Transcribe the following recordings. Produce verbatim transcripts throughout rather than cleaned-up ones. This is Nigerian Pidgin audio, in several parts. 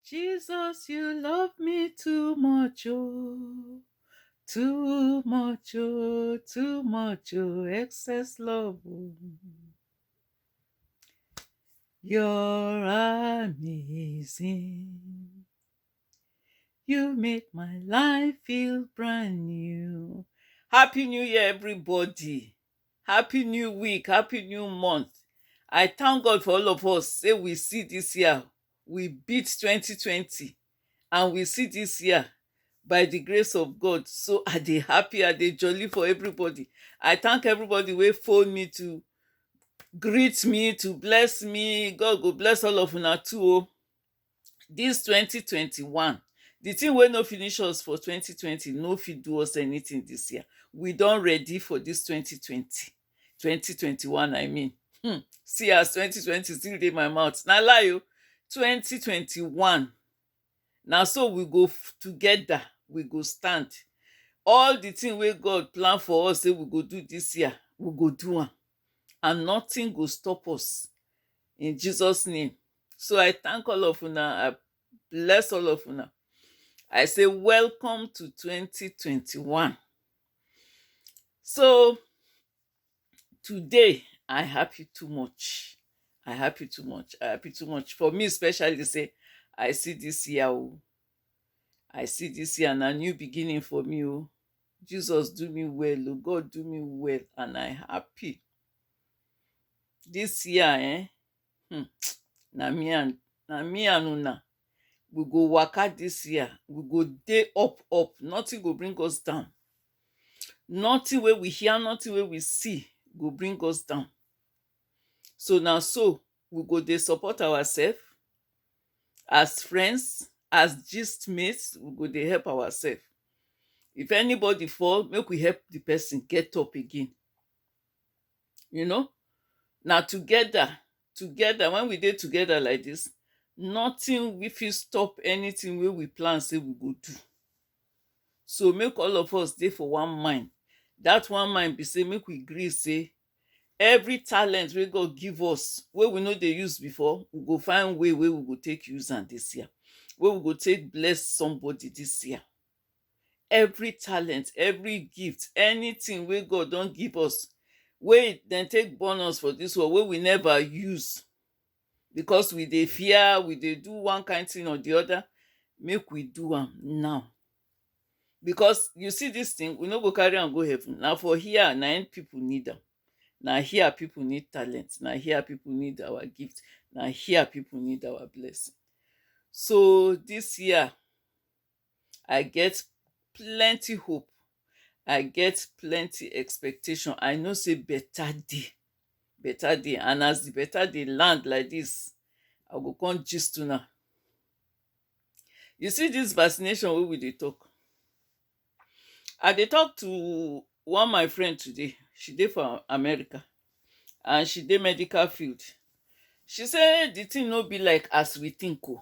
Jesus, you love me too much, oh, too much, oh, too much, oh, excess love, oh. You're amazing. You make my life feel brand new. Happy New Year, everybody. Happy New Week. Happy New Month. I thank God for all of us. Say we see this year. We beat twenty twenty and we see this year by the grace of God. So I dey happy, I dey jolly for everybody. I thank everybody wey phone me to greet me, to bless me. God go bless all of una too. Oh. This twenty twenty-one, the thing wey no finish us for twenty twenty no fit do us anything this year. We don ready for this twenty twenty, twenty twenty-one, I mean. Hmm. See as twenty twenty still dey my mouth. Na lie o. twenty twenty-one, na so we go f- together, we go stand. All the thing wey God plan for us say we go do this year, we go do am. And nothing go stop us in Jesus' name. So I thank all of una. I bless all of una. I say welcome to twenty twenty-one. So today I happy too much. I happy too much. I happy too much. For me especially, say I see this year. Oh. I see this year na new beginning for me. Oh. Jesus do me well. Oh. God do me well and I happy. This year, eh? Hmm. Na me and na me and una. We go waka this year. We go dey up, up. Nothing go bring us down. Nothing wey we hear, nothing wey we see go bring us down. So na so we go dey support ourselves as friends, as gist mates, we go dey help ourselves. If anybody fall, make we help the person get up again. You know, now together, together, when we dey together like this, nothing we fit stop anything wey we plan say we go do. So make all of us dey for one mind. That one mind be say make we gree say every talent wey God give us, wey we no dey use before, we go find way wey we go take use am this year, wey we go take bless somebody this year. Every talent, every gift, anything wey God don give us, wey dem take born us for this world, wey we never use, because we dey fear, we dey do one kind thing or the other, make we do am now. Because you see this thing, we no go carry am go heaven. Na for here na im people need am. Na here people need talent. Na here people need our gift. Na here people need our blessing. So this year, I get plenty hope. I get plenty expectation. I know say better day, better day. And as the better day land like this, I go come gist una. You see this vaccination wey we dey talk. I dey talk to one my friend today. She dey for America and she dey medical field. She say the thing no be like as we think. Oh.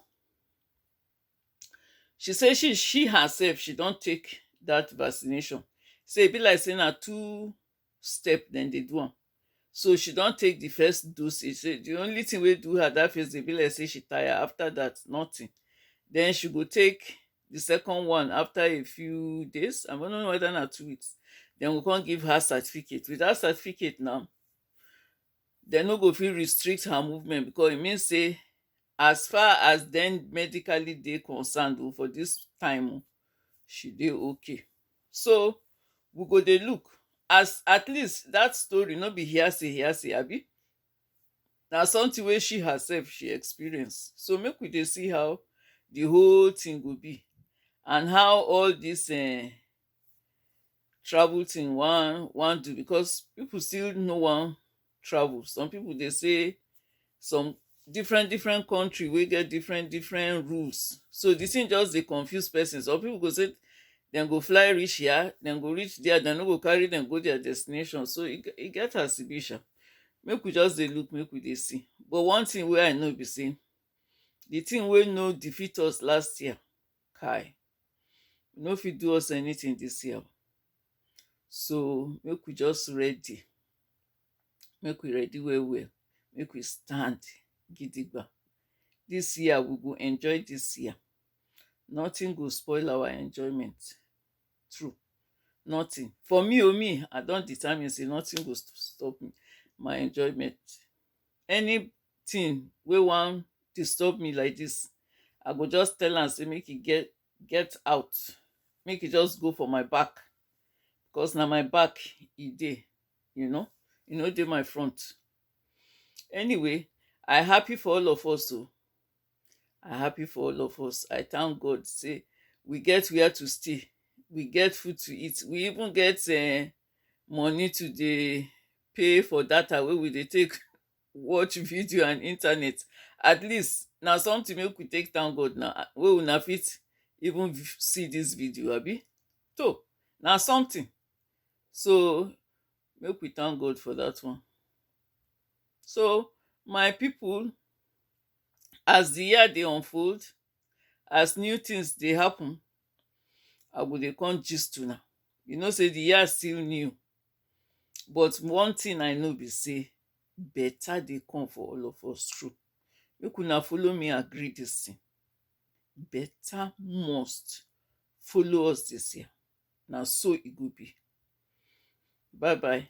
She say she she herself, she don take that vaccination. Say e be like say na two step dem dey do am. So she don take the first dosage. Say the only thing wey do her that first day be like say she tire. After that, nothing. Then she go take the second one after a few days. I don't know whether na two weeks. Then we come give her certificate. With that certificate now, dem no go fit restrict her movement because e mean say as far as dem medically dey concerned, oh, for this time, oh, she dey okay. So we go dey look as at least that story no be hearsay, hearsay, abi? Na something wey she herself she experience. So make we dey see how the whole thing go be and how all this, eh, travel thing wan wan do, because people still no wan travel. Some people dey say some different different country wey get different different rules. So the thing just dey confuse person. Some people go say dem go fly reach here, dem go reach there, dem no go carry dem go their destination. So e, e get as e be, sha. Make we just dey look, make we dey see. But one thing wey I know be say the thing wey no defeat us last year, kai, e no fit do us anything this year. So make we just ready. Make we ready well well. Make we stand gidigba. this year, we go enjoy this year. Nothing go spoil our enjoyment. True. Nothing. For me, oh, me, I don determine say nothing go st- stop me, my enjoyment. Anything wey wan disturb me like this, I go just tell am say make e get get out, make e just go for my back, because na my back e dey, you know, e no dey my front. Anyway, I happy for all of us o. I happy for all of us. I thank God say we get where to stay, we get food to eat, we even get uh, money to dey pay for data wey we dey take watch video and internet. At least na something make we take thank God na, wey una fit even v- see this video, abi? So na something. So make we thank God for that one. So, my people, as the year dey unfold, as new things dey happen, I go dey come gist una. You know say the year still new, but one thing I know be say better dey come for all of us. True. Make una follow me agree this thing. Better must follow us this year. Na so e go be. Bye bye.